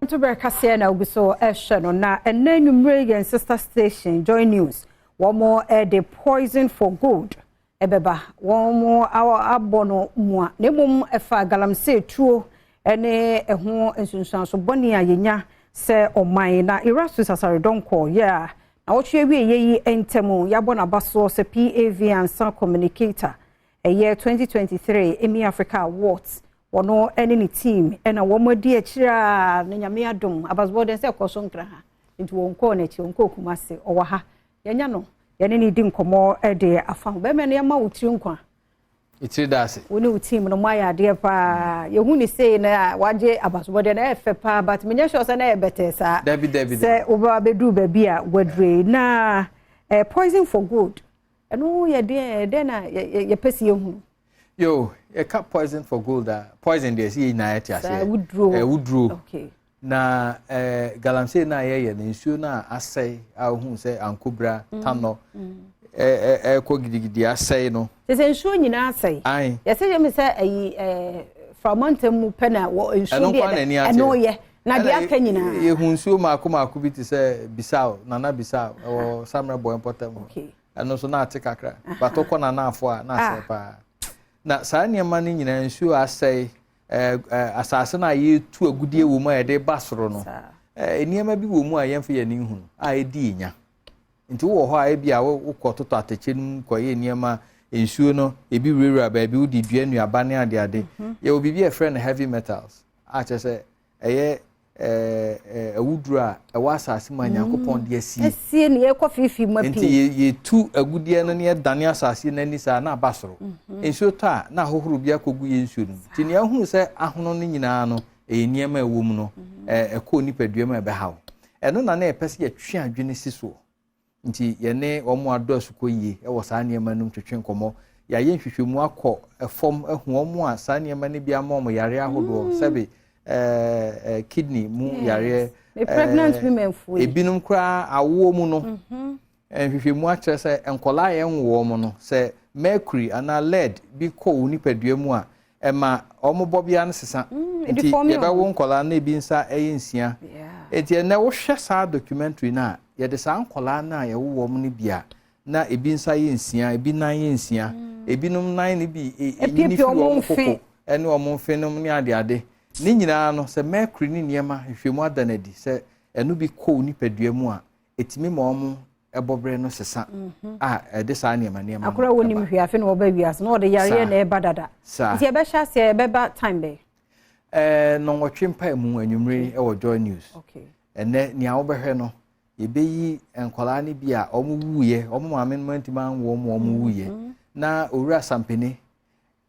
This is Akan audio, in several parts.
Ntoberɛ kaseɛ na ogu so ɛhwɛ no. Na ɛnɛ nwummerɛ, yɛn sister station Joy News, wɔn ɛde Poison for Gold ɛbɛba. Wɔn abɔ no mua na mmom ɛfa galamsey tuo ɛne ɛho nsunsuanso bɔne a yɛnya sɛ ɔman. Na Erastus Asare Donkor yɛ a na wɔtwe awie yɛ yi ntɛm, yɛabɔ n'aba soɔ sɛ PAV Ansa communicator, ɛyɛ 2023 Emmy Africa Awards. Wɔno ne ne team ɛna wɔn adi akyire a na Nyame adom abasobɔ deɛ sɛ ɛkɔ so Nkra ha, nti wɔn kɔɔ n'akyi, wɔn kɔɔ Kumase. Ɔwɔ ha, yɛnya no, yɛne ne di nkɔmmɔ de afa ho. Bɛrima no, yɛma wo tiri nkwa. Ɛtiri da ase. Wo ne wo team no, mo ayɛ adeɛ paa. Yɛhu ne sei na wagye abasobɔdeɛ na ɛyɛ fɛ paa, but menyɛ sure sɛ na ɛyɛ bɛtɛɛ saa. Dabi, dabi. Sɛ wobɛba bɛduru baabi a wadure na Poison for Gold ɛno yɛ deɛ deɛ na yɛpɛ si yɛhunu. Yo, yɛka Poison for Gold a, poison deɛ, sɛ yɛ nyinaa yɛte aseɛ. Wuduro. Wuduro. Na galamsey no a yɛyɛ no, nsuo no a asɛe a wohu sɛ Ankobra, Tanɔ ɛkɔ gidigidi asɛe no. Sɛ nsuo nyinaa asɛe. Ae. Yɛsɛ yɛ mi sɛ ɛyi Framantam mu pɛ na wɔ nsuo Ɛno bi nko ara n'ani ate. Ɛno yɛ na deɛ aka nyinaa. Yɛhu nsuo maako maako bi te sɛ Bisao, Nana Bisao, ɛwɔ Samrɛbɔ mpɔtam hɔ. Ɛno nso na ate kakra, but wokɔ Nanaafo a, na asɛe paa. Na saa nneɛma no nyinaa, nsuo asɛe, ɛɛ ɛɛ asase no a yɛtu agudie wɔ mu a yɛde ba soro no, nneɛma bi wɔ mu a yɛmfa yɛn ani nhunu a ɛdi yɛn nya. Nti wowɔ hɔ a, ebi a wokɔ totɔ atɛkyɛ no mu kɔyɛ nneɛma, nsuo no ebi wurawura baabi, wode dua nnuaba ne adeade. Yɛwɔ biribi a yɛfrɛ no heavy metals a kyerɛ sɛ ɛyɛ awuduro a ɛwɔ asase mu a Nyankopɔn de asie. Asie ne yɛkɔ fiifi mu nti apii. Yɛtu agudeɛ no ne yɛdane asase no ani saa na aba soro. Nsuo tɔ a, na ahohoro bi akɔgu yɛ nsuo no mu, nti nea ahunu sɛ ahono no nyinaa no, ɛyɛ nneɛma a ɛwɔ mu no ɛkɔɔ nipadua mu a ɛbɛhaw. Ɛno na yɛpɛ sɛ yɛtwe adwene si soɔ. Nti yɛne wɔn adɔ asukɔ yie ɛwɔ saa nneɛma no mu, twetwe nkɔmmɔ, yɛayɛ nhwehwɛmu akɔ fam ahu wɔn a saa nneɛma no bi ama wɔn yareɛ ahodoɔ, sɛbe ɛɛ ɛɛ kidney mu yareɛ. Me pregnant women fo yi. Ebinom koraa awoɔ mu no, nhwehwɛmu akyerɛ sɛ nkɔlaa a yɛnwo wɔn no, sɛ mercury anaa lead bi kɔ wɔn nipadua mu a, ɛma wɔn bɔbea no sesa. Ɛde nti fɔm yɛ yɛbɛwo nkɔlaa no, ebi nsa ɛyɛ 6. Nti ɛnɛ wohwɛ saa documentary no a, yɛde saa nkɔlaa no a yɛwo wɔn no bi a na ebi nsa yɛ 6, ebi nan yɛ 6, ebinom nan no bi ɛnyini Epiepie firi wɔn wɔn mfe. koko ɛne wɔn mfe nom ne adeade ne nyinaa no, sɛ mercury ne nneɛma, nhwehwɛmu ada no adi sɛ ɛno bi kɔ wo nipadua mu a, ɛtumi ma wɔn ɛbɔberɛ no sesa a ɛde saa nneɛma nneɛma no Akora wɔ nim ɛba. hwee, afe na wɔba wiase na ɔde yareɛ na ɛba dada. Saa. Nti yɛbɛhyɛ aseɛ, yɛbɛba time bɛɛ? 8:30 mpae mu anwummere ɛwɔ Joy News. Ɛnɛ nea wobɛhwɛ no, yɛbɛyi nkwadaa no bi a wɔn wuyɛ, wɔn maame no ntumi anwo wɔn, wɔn wuyɛ, na Owura Sampene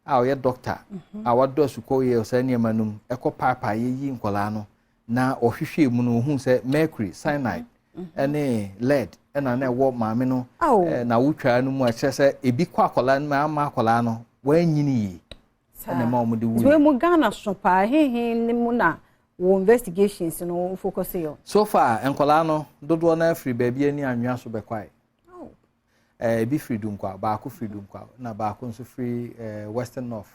a ɔyɛ doctor a wadɔ asukɔ yɛ saa nneɛma no mu ɛkɔ paapaa yɛyi nkwadaa no na ɔhwehwɛ mu no, ohun sɛ mercury, cyanide ɛne lead ɛna na ɛwɔ maame no Aw. N'awotwaa no mu a kyerɛ sɛ ebi kɔ akwadaa no mu ama akwadaa no wɔanyini yie, ɛna ɛma wɔn de Nti wei wuyɛ. mu Ghana so paa, hehe ne mu na wɔ investigations no wo focus yɛ? So far, nkwadaa no dodoɔ no afiri baabi ani anwea so bɛkwae. Ebi firi Dunkwa, baako firi Dunkwa na baako nso firi Western North.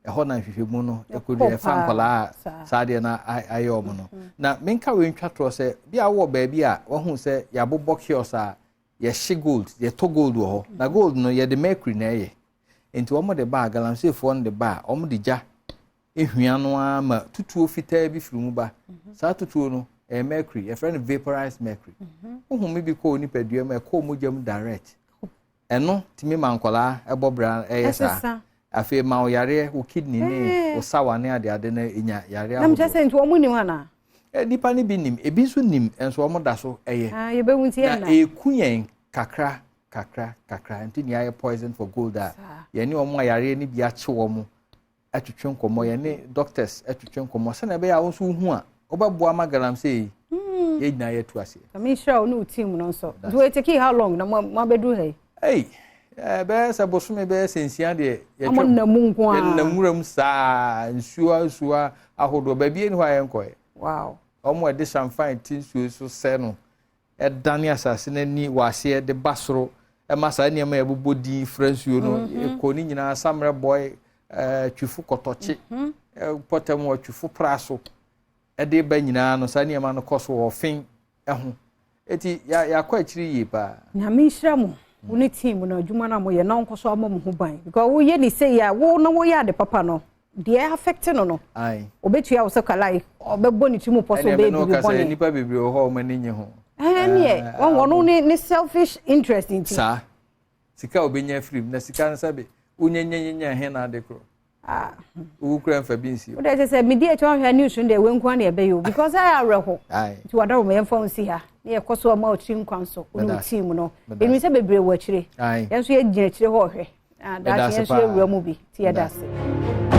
Ɛhɔ na nhwehwɛmu no ɛkɔdu. Ɛkɔ ɛfa paa. nkwadaa a Saa. Saa deɛ no ayɛ ɔmo no. Na menka wei ntwa torɔ sɛ bi a wowɔ baabi a wahu sɛ yɛabobɔ kiosk a yɛhye gold, yɛtɔ gold wɔ hɔ, na gold no yɛde mercury na ɛyɛ. Nti wɔn de ba a, galamseyfoɔ no de ba a, wɔn de gya ehwia no ara ma tutuo fitaa bi firi mu ba. Saa tutuo no ɛyɛ mercury, yɛfrɛ no vaporized mercury. Wohu mi bi kɔ nipadua mu, ɛkɔ mogya mu direct. Ɛno tumi ma nkwadaa ɛbɔ bra ɛyɛ saa. Ɛsesa. Afei ma wo yareɛ, wo kidney ne wo sawa ne adeade no ɛnya yareɛ Na mekyerɛ ahodoɔ. sɛ nti wɔn nim anaa? Nipa no bi nim, ebi nso nim nso wɔn da so ɛyɛ. Ah, yɛbɛhu nti na yɛ na eku yɛn kakra kakra kakra. Nti nea ayɛ Poison for Gold a, yɛne wɔn a yareɛ no bi akye wɔn atwitwe nkɔmmɔ, yɛne doctors atwitwe nkɔmmɔ sɛnea ɛbɛyɛ a wɔn nso hu a wɔbɛboa ma galamsey yi yɛn nyinaa yɛtu aseɛ. Na mehyira wo ne wo team no nso. Nti wei take how long na mo abɛduru ha yi? Ei, bɛyɛ sɛ bosome bɛyɛ sɛ 6 deɛ. Na mo nam mu nko ara. Yɛnam nwura mu saa, nsuo nsuo ahodoɔ, baabi ɛni hɔ a yɛnkɔɛ. Wɔn a ɛde changfan ti nsuo so sɛ no, ɛdane asase n'ani wɔ aseɛ de ba soro, ɛma saa nneɛma a yɛbobɔ din frɛ nsuo no ɛkɔ ne nyinaa. Samrɛ bɔe, Twifo Kɔtɔkye, pɔtɛm wɔ Twifo Pra so. Ɛde ba nyinaa no, saa nneɛma no kɔ so wɔ ɔfen ho. Eti yɛakɔ akyiri yie paa. Nyame nhyira mo, wo ne team no, adwuma no a moyɛ na ɔnkɔ so ama mo ho ban, because woyɛ ne sei a, wo na woyɛ ade papa no deɛ, affect no, obɛtua wo sɛ kala ɔbɛbɔ ne tirim pɔ so ɔbɛyɛ biribi bɔne. Nipa bebree wɔ hɔ a wɔn ani nye ho. Ɛneɛ wɔn wɔn ne selfish interest nti. Saa sika a obɛnya afiri mu na sika no sɛbe wonyanyanyanya he na ade korɔ wowu kura mfa bi nsi. Wode kyɛ sɛ medi akyi wahwɛ news no deɛ, wenku na ɛbɛyɛ o, because ɛyɛ awerɛho. Nti wada wɔ yɛmfa wo nsi ha na yɛkɔ so ama ɔkyiri nkwa nso wo ne wo team no. Ɛnim sɛ bebree wɔ akyire, yɛn nso yɛgyina akyire hɔ ɔhwɛ daakye, yɛn nso yɛwura mu bi, nti yɛda ase.